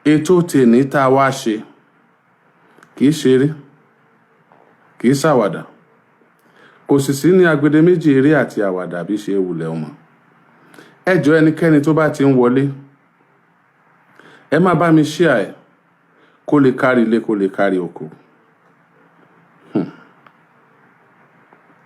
Ètò tèní tá a wá ṣe kì í ṣeré, kì í ṣàwàdà, kò sì sí ní agbede méjì eré àti àwàdà bí ṣe wulẹ̀ ọmọ. Ẹ jọ̀ọ́, ẹnikẹ́ni tó bá ti ń wọlé, ẹ má bá mi share ẹ̀ kó lè kárí ilé, kó lè kárí oko.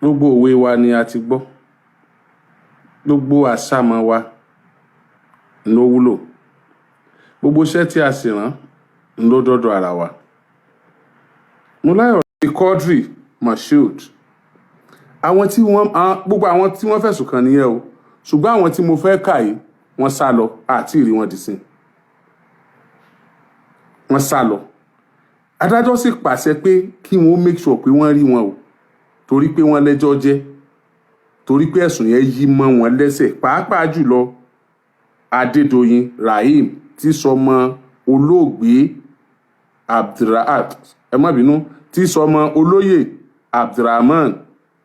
Gbogbo òwe wa ni a ti gbọ́, gbogbo àsámọ̀ wa ló wúlò, gbogbo iṣẹ́ tí a sì rán ló dọ́dọ̀ ara wa. Mo láyọ̀ sí Quadri Moshood, àwọn tí wọ́n, gbogbo àwọn tí wọ́n fẹ̀sùn kàn nìyẹn o. Ṣùgbọ́n àwọn tí mo fẹ́ kà yìí, wọ́n sá lọ, àti ìrí wọn dì sí, wọ́n sá lọ. Adájọ́ sì pàṣẹ pé kí wọ́n make sure pé wọ́n rí wọn o, torí pé wọ́n lẹ́jọ́ jẹ́, torí pé ẹ̀sùn yẹn yí mọ́ wọn lẹ́sẹ̀, pàápàá jùlọ Adédoyin Rahim tí sọmọ olóògbé Abdulrahman, ẹ má bínú, tí sọmọ olóyè Abdulrahman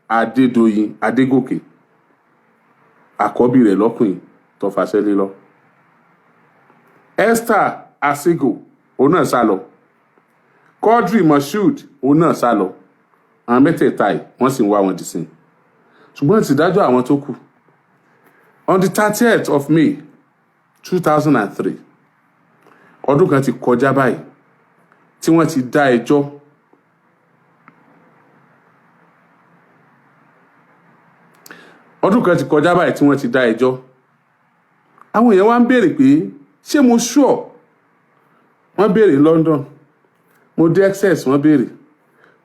Adédoyin Adégòkè, àkọ́bí rẹ̀ lọ́kùnrin tó fàṣẹ lé lọ. Esther Asigo, òun náà sá lọ. Quadri Moshood, òun náà sá lọ. Àwọn mẹ́tẹ̀ẹ̀ta yìí, wọ́n sì ń wá wọn dì sí, ṣùgbọ́n ti dájọ́ àwọn tó kù. On the 30th of May 2003, ọdún kan ti kọjá báyìí tí wọ́n ti dá ẹjọ́. Ọdún kan ti kọjá báyìí tí wọ́n ti dá ẹjọ́. Àwọn èèyàn wá ń béèrè pé ṣé mo sure. Wọ́n béèrè London, mo dé Essex, wọ́n béèrè,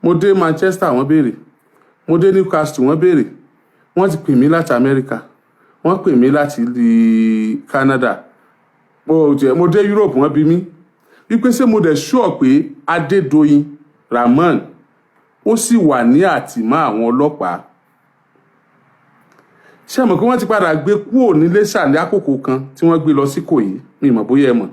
mo dé Manchester, wọ́n béèrè, mo dé Newcastle, wọ́n béèrè, wọ́n ti pè mí láti Amẹ́ríkà, wọ́n pè mí láti Canada, mo dé Europe, wọ́n bi mí wípé ṣé mo dẹ̀ sure pé Adédoyin Rahman ó sì wà ní àtìmọ́ àwọn ọlọ́pàá. Ṣé ẹ mọ̀ pé wọ́n ti padà gbé kúrò nílé ní àkókò kan tí wọ́n gbé lọ sí Ìkòyí? Mi mọ̀ bóyá ẹ mọ̀,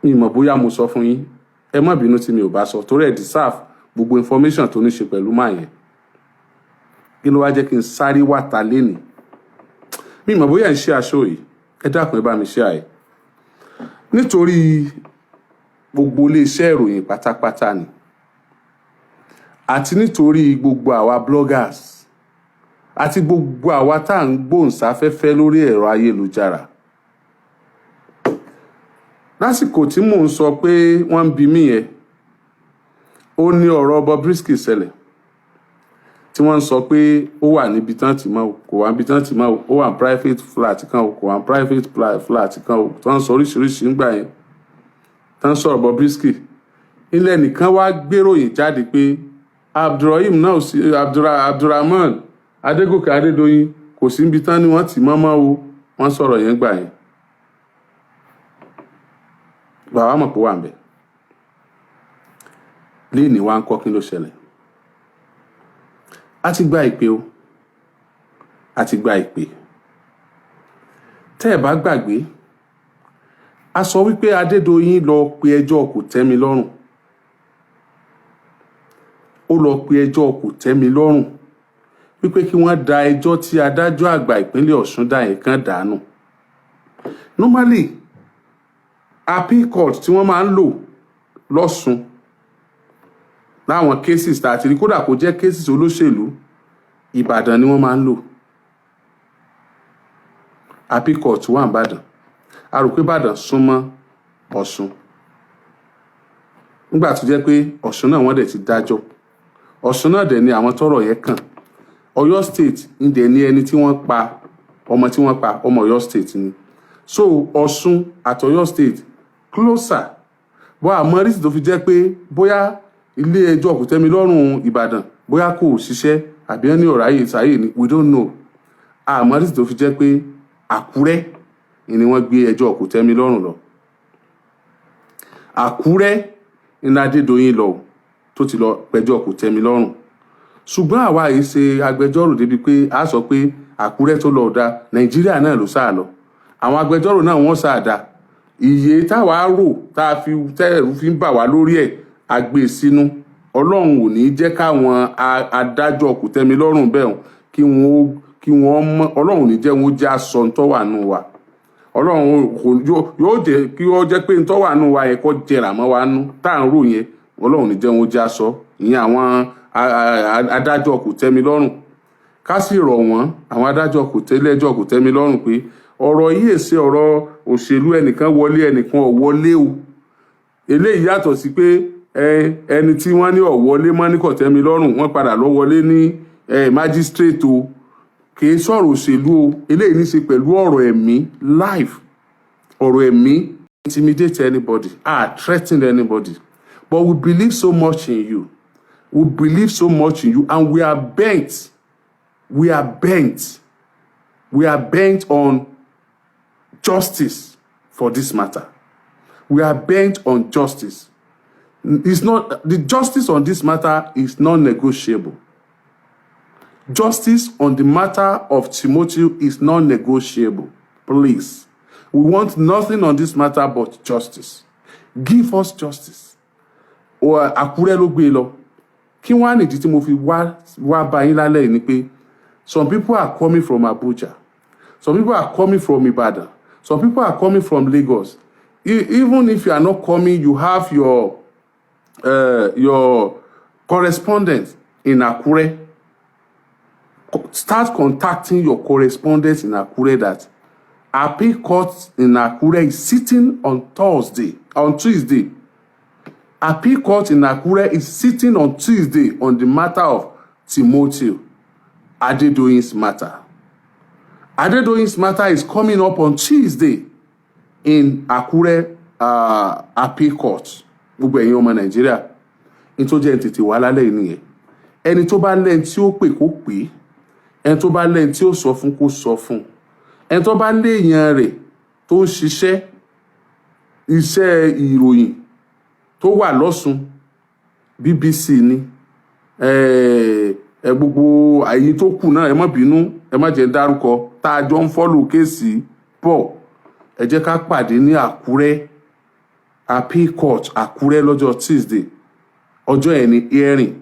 mi mọ̀ bóyá mo sọ fún yín. Ẹ má bínú tí mi ò bá sọ, torí ẹ deserve gbogbo information tó ní ṣe pẹ̀lú máa yẹn. Kí ló wá jẹ́ kí n sáré wá ta lénìí? Mi mọ̀ bóyá ẹ ń ṣe aṣọ yìí. Ẹ dákun, ẹ bá mi ṣe àyè, nítorí gbogbo iléeṣẹ́ ìròyìn pátápátá ni, àti nítorí gbogbo àwa bloggers, àti gbogbo àwa tá à ń gbóhùnsáfẹ́fẹ́ lórí ẹ̀rọ ayélujára. Lásìkò tí mò ń sọ pé wọ́n ń bi mí yẹn, ó ní ọ̀rọ̀ Bobrisky ṣẹlẹ̀ tí wọ́n ń sọ pé ó wà níbi tán tì mọ́ o, kò wà níbi tán tì mọ́ o, ó wà ní private flat kan o, kò wà ní private flat kan o, tí wọ́n ń sọ oríṣiríṣi ńgbà yẹn tí wọ́n ń sọ̀rọ̀ Bobrisky. Ilẹ̀ nìkan wá gbéròyìn jáde pé Abdulrahim náà sí Abdulrahman Adégòkè Adédoyin kò sí níbi tán ni wọ́n tì mọ́ mọ́ o. Wọ́n sọ̀rọ̀ yẹn gbà yẹn, bàbá mọ̀ pé wà ń bẹ̀ léèní. Wá ń kọ́ kí ló ṣẹlẹ̀? A ti gba ìpè o, a ti gba ìpè. Tẹ́ ẹ̀ bá gbàgbé, a sọ wípé Adédoyin lọ pe ẹjọ́ kò tẹ́mi lọ́rùn. Ó lọ pe ẹjọ́ kò tẹ́mi lọ́rùn wípé kí wọ́n da ẹjọ́ tí adájọ́ àgbà ìpínlẹ̀ Ọ̀ṣun dá yẹn kan dànù. Normally, appeal court tí wọ́n máa ń lò lọ́sùn láwọn cases tá a ti rí, kódà kó jẹ́ cases olóṣèlú, Ìbàdàn ni wọ́n máa ń lò. Appeal court wà nìbàdàn. A rò pé Ìbàdàn súnmọ́ Ọ̀ṣun nígbà tó jẹ́ pé Ọ̀ṣun náà wọ́n dẹ̀ ti dájọ́. Ọ̀ṣun náà dẹ̀ ni àwọn tọ́rọ̀ yẹn kàn. Ọ̀yọ́ State ń dẹ̀ ní ẹni tí wọ́n pa, ọmọ tí wọ́n pa, ọmọ Ọ̀yọ́ State ni. So Ọ̀ṣun àti Ọ̀yọ́ State closer bó. Àmọ́ rísì tó fi jẹ́ pé bóyá ilé ẹjọ́ kòtẹ́milọ́rùn Ìbàdàn bóyá kò ṣiṣẹ́ àbí ẹni ọ̀rọ̀ ayé sáyé ni, we don't know. Àmọ́ rísì tó fi jẹ́ pé Àkúrẹ́ ni wọ́n gbé ẹjọ́ kòtẹ́milọ́rùn lọ. Àkúrẹ́ ní Adédoyin lọ tó ti lọ pẹjọ́ kòtẹ́milọ́rùn. Ṣùgbọ́n àwa yìí ṣe agbẹjọ́rò débi pé a sọ pé Àkúrẹ́ tó lọ dá. Nàìjíríà náà ló sáà lọ. Àwọn agbẹjọ́rò náà wọ́n sáà dá iye táwa rò tá a fi tẹ́ẹ̀rù fi ń bà wá lórí ẹ̀. A gbé e sínú. Ọlọ́run ò ní jẹ́ káwọn adájọ́ kòtẹ́milọ́rùn bẹ́ẹ̀ kí wọ́n mọ́. Ọlọ́run ò ní jẹ́ wọn já sọ tó wà nù wa. Ọlọ́run kò yóò jẹ́ kí ó jẹ́ pé ntọ́ wà nù wa yẹn kó jẹrà mọ́ wa nú tá à ń rò yẹn. Ọlọ́run ní jẹun ó já sọ ìyẹn. Àwọn adájọ́ kò tẹ́mi lọ́rùn, ká sì rọ̀ wọ́n, àwọn adájọ́ kò tẹ́lẹ́jọ́ kò tẹ́mi lọ́rùn, pé ọ̀rọ̀ yìí èsì ọ̀rọ̀ òṣèlú, ẹnìkan wọlé, ẹnìkan ò wọlé o. Eléyìí yàtọ̀ sí pé ẹni tí wọ́n ní ò wọlé mọ́ ní kò tẹ́mi lọ́rùn, wọ́n padà lọ wọlé ní magistrate o. Kì í sọ̀rọ̀ òṣèlú o. Eléyìí ní í ṣe pẹ̀lú ọ̀rọ̀ ẹ̀mí, life, ọ̀rọ̀ ẹ̀mí. Intimidate anybody, ah, threaten anybody, but we believe so much in you, we believe so much in you, and we are bent, we are bent, we are bent on justice for this matter. We are bent on justice. It's not the justice on this matter is non-negotiable. Justice on the matter of Timothy is non-negotiable. Please, we want nothing on this matter but justice. Give us justice. Ó Àkúrẹ́ ló gbé e lọ. Kí wọ́n á nìdí tí mo fi wá bá yín lálẹ́ yìí ni pé some people are coming from Abuja, some people are coming from Ibadan, some people are coming from Lagos. Even if you are not coming, you have your correspondent in Akure. Start contacting your correspondents in Akure that appeal court in Akure is sitting on Thursday, on Tuesday. Appeal court in Akure is sitting on Tuesday on the matter of Timothy Adedoyin's matter. Adedoyin's matter is coming up on Tuesday in Akure appeal court. Gbogbo ẹ̀yin ọmọ Nàìjíríà, ní tó jẹ́ ń tètè wá lálẹ́ yìí nìyẹn. Ẹni tó bá lẹ́ni tí ó pè, kó pè é. Ẹni tó bá lẹ́ni tí ó sọ fún, kó sọ fún. Ẹni tó bá léèyàn rẹ̀ tó ń ṣiṣẹ́ iṣẹ́ ìròyìn tó wà lọ́sùn, BBC ni ẹ, gbogbo àyè tó kù náà, ẹ má bínú, ẹ má jẹ́ dárúkọ, tá a jọ ń follow case pọ̀, ẹ jẹ́ ká pàdé ní Àkúrẹ́, appeal court Àkúrẹ́, lọ́jọ́ Tuesday. Ọjọ́ yẹn ni hearing.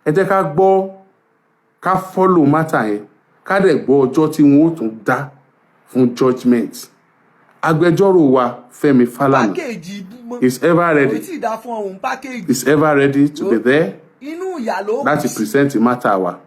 Ẹ jẹ́ ká gbọ́, ká follow matter yẹn, ká dẹ̀ gbọ́ ọjọ́ tí wọ́n ó tún dá fún judgement. Agbẹjọ́rò wa Fẹ́mi Fálànà Package ibú mọ́ is ever kò ready, tí ì dá fún ọ̀hún package. is ever ready to be there Inú ìyà ló kù láti sí. present matter wa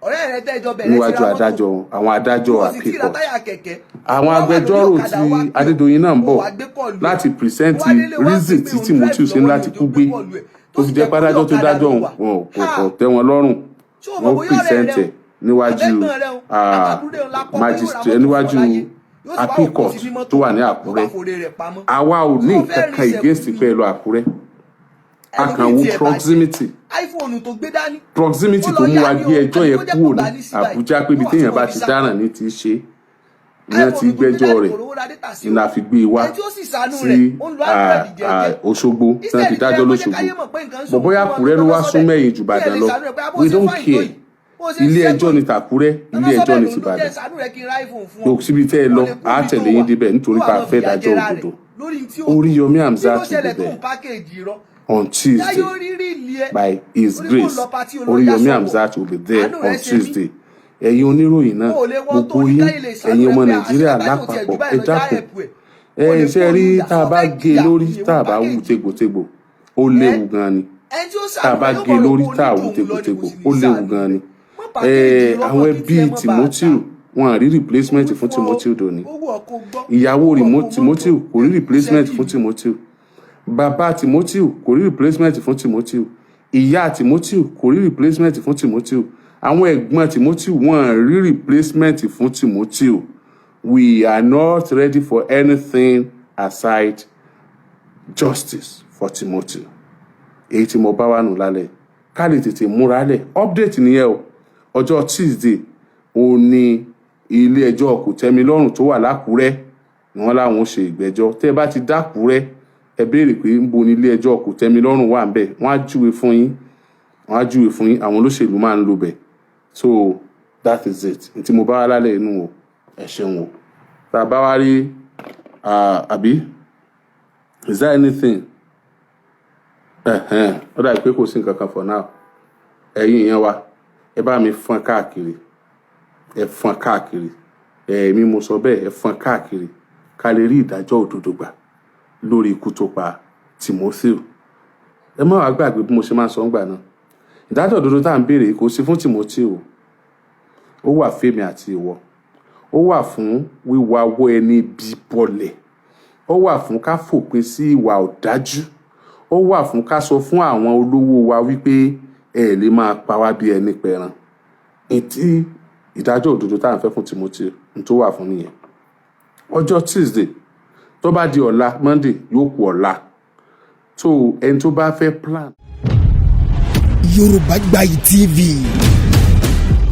Ọ̀rẹ́ rẹ tẹ́jọ bẹ̀rẹ̀ níwájú sí ra mọ́tò. adájọ́, àwọn adájọ́ Ó sì tí appeal ra court. táyà kẹ̀kẹ́. Àwọn Wọ́n wà lórí agbẹjọ́rò ọ̀kadà, tí wá pè ọ́. Adédoyin náà ń bọ̀ Ó wá gbé call ẹ̀. láti present Ó wá délé, wá pè reason pé tí òun Timothy drive ṣe ń lọ́wọ́ láti ní kú òjò gbé gbé call ẹ̀. tó fi jẹ́ pádájọ́ tó ọ̀kadà dájọ́ ló òun wà. wọn kò Ha! kò tẹ́ wọn lọ́rùn. Ṣé o mọ̀ Wọ́n bóyá ọ̀rẹ́ rẹ present ẹ̀ níwájú àbẹ́gbọ́n rẹ o, àbábúrò rẹ lápọ̀ pé yóò ra magistrate, mọ́tò níwájú fún ọ láyé. Yóò sì wá appeal òkú court sí ní mọ́tò, tó wà ní yóò bá Àkúrẹ́. fòrè rẹ̀ pamọ́. Àwa ò ní Ṣé o nǹkan fẹ́ kan rinṣẹ́ against kú ni? pé ẹ lọ Àkúrẹ́. A kàn Ẹlòmíì wo tiẹ̀ bàjẹ́. proximity, iPhone tó gbé dání. proximity Ó tó lọ mú yá wa ní gbé o, ẹjọ́ àbí yẹn kó jẹ́ kúrò kó ní gbà ní síbáyìí. Àbújá, pé ibi Yóò wá téèyàn túbọ̀ bá fi ti sá. dáràn ní ti ṣe ní wọ́n ti iPhone tó gbé gbẹ́jọ́ dání rẹ̀ kò rówó ra data sí ní o. la fi gbé e wá Ẹni tí ó sì ṣàánú sí rẹ̀, ó ń lo Android jẹ́jẹ́. Òṣogbo tí wọ́n fi Instead, dájọ́ kí ẹ kó jẹ́ lóṣogbo. káyé mọ̀ pé nǹkan ń Bọ̀ ṣòwò bóyá kí wọ́n Àkúrẹ́ ló lọ wá sọ́bẹ̀. sún mẹ́yìn jù Kí ẹ Ìbàdàn lè lọ, ṣàánú rẹ̀ pé, "Ah, bó we ṣe don't fine tó care. yìí, bó ṣe Ilé ṣiṣẹ́ ẹjọ́ tó ní yìí." tàkúrẹ́, Lọ́nà ilé ẹjọ́ sọ́bẹ̀ ní ló ń ló tìbàdàn. jẹ́ ṣàánú rẹ̀ kí n ra iPhone fún ọ. Kò síbi tẹ́ ẹ lọ, Ó lè kú á ibi tó tẹ̀lé yín wà. débẹ̀ nítorí Yóò pé wá a mọ fẹ́ fìyà dájọ́ jẹra rẹ̀ òdodo. lórí tí ó Oríyọmí kí ló Hamzat will be ṣẹlẹ̀ tó there ń package irọ́. on Tuesday. Táyọ̀ rírí ilé ẹ. By his Orí kò grace, lọ party olóyà Oríyọmí sọ̀wọ̀. Hamzat will be there Àánú on rẹ̀ ṣe mí. Tuesday. Ẹ̀yin oníròyìn náà, O ò lè wọ́n tó gbogbo ní yín, káyé lè ṣàánú ẹ̀yin rẹ̀ ọmọ pé Nàìjíríà àṣẹ báyìí ò tiẹ̀ jù lápapọ̀, báyìí ẹ lọ, já dákun. ẹ̀pù ẹ̀. Ẹ O lè ṣe kó rí, olùyà tá a sọ bá fẹ́ gé jìyà lórí, ní tá a ewu bá wú package. tégbòtégbò, ó Ẹ́ léwu gan ni. ẹni tí ó Tá a ṣàánú bá rẹ̀ yóò gé mọ̀ rò lórí, pé tá a wú oníjòun lọ ni kò tégbòtégbò, sì ní ó léwu ṣàánú gan rẹ̀. ni. Mọ́ Ẹ package irọ́ àwọn mọ́ kí ẹbí tiẹ̀ mọ́ bá a Timothy, ta. wọn à rí replacement Mo wí fún fún ọ, Timothy dòní. ó wù ọ́ kó gbọ́, Ìyàwó ó wù ọ́ kó mọ́ Timothy gbọ́, kò rí ẹkú iṣẹ́ replacement bí fún mi. Timothy. Bàbá Timothy kò rí replacement fún Timothy. Ìyá Timothy kò rí replacement fún Timothy. Àwọn ẹ̀gbọ́n Timothy, wọ́n rí replacement fún Timothy. We are not ready for anything aside justice for Timothy. Èyí tí mo bá wà nù lálẹ́, ká lè tètè múra lẹ̀. Update nìyẹn o. Ọjọ́ Tuesday òun ní ilé ẹjọ́ kòtẹ́milọ́rùn tó wà lákùúrẹ́ ni wọ́n láwọn ó ṣe ìgbẹ́jọ́. Tẹ́ ẹ bá ti dákúrẹ́, ẹ béèrè pé ń bo ní ilé ẹjọ́ kòtẹ́milọ́rùn wà ń bẹ̀, wọ́n á júwe fún yín, wọ́n á júwe fún yín. Àwọn olóṣèlú máa ń lo bẹ̀. So that is it ní tí mo bá wá lálẹ́ inú o. Ẹ ṣeun o. Tá a bá wá rí, àbí is there anything? Ẹ̀hẹ́n, ó dàbí pé kò sí nǹkan kan for now. Ẹ̀yin ìyẹn wa, ẹ bá mi fọ́n káàkiri, ẹ fọ́n káàkiri. Èmi mo sọ bẹ́ẹ̀, ẹ fọ́n káàkiri. Ká lè rí ìdájọ́ òdodo gbà lórí ikú tó pa Timothy. Ẹ má wàá gbàgbé bí mo ṣe máa ń sọ ńgbà náà, ìdájọ́ òdodo tá à ń béèrè kò sí fún Timothy o. Ó wà fẹ́mi àti ìwọ, ó wà fún wíwá owó ẹni bí bọlẹ̀, ó wà fún ká fòpin sí ìwà ọ̀dájú, ó wà fún ká sọ fún àwọn olówó wa wípé ẹ lè máa pa wá bí ẹni pẹran. Ìtí ìdájọ́ òdodo tá à ń fẹ́ fún Timothy n tó wà fún nìyẹn. Ọjọ́ Tuesday tó bá di ọ̀la, Monday, yóò kù ọ̀la tó ẹni tó bá fẹ́ plan. Yorùbá Gbayì TV,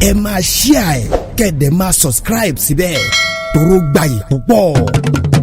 ẹ máa share ẹ, kẹ́ ẹ dẹ̀ máa subscribe síbẹ̀, toró gbayì púpọ̀.